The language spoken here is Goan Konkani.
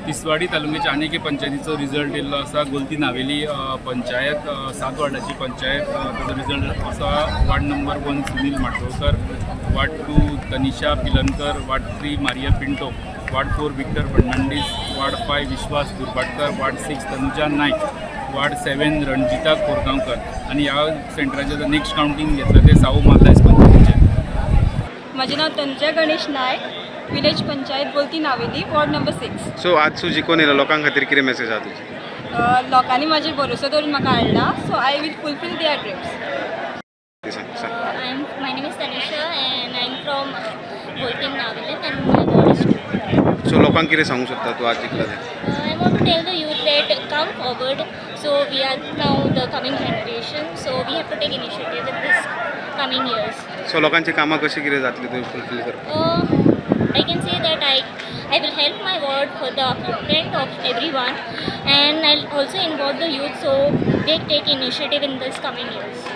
तिसवाडी तालुक्याच्या आनी एके पंचायतीचो रिजल्ट येयल्लो आसा. गोलती नावेली पंचायत 7 वार्डाची पंचायत, ताचो रिजल्ट आसा. Ward number 1 Sunil Matolkar, ward 2 Tanisha Pilankar, ward 3 Maria Pinto, ward 4 Victor Fernandes, ward 5 Vishwas Durbatkar, ward 6 Tanuja Naik, ward 7 Ranjita Korgaonkar. आनी ह्या सेंटराचें नेक्स्ट कावंटींग घेतलं ते साऊ मार्लायस पंचायतीचें. म्हजें नांव Tanuja Ganesh Naik, village panchayat Golti Naveli, ward number 6. So आज तूं जिखून येयला, लोकां खातीर कितें मेसेज आहा तुजी? लोकांनी म्हाजेर भरोसो दवरून म्हाका हाडला, so I will fulfil their dreams. My name is Tanisha and I am from Golti Navelim and my ward is 2. So लोकांक कितें सांगूंक शकता तूं आज जिखला तें? I want to tell the youth that come forward. So we are now the coming generation, so we have to take initiative in this coming years. So लोकांची कामां कशी कितें जातली तुवें फुलफील करपाक? I can say that I will help my ward for the upliftment of everyone, and I'll also involve the youth so they take initiative in this coming years.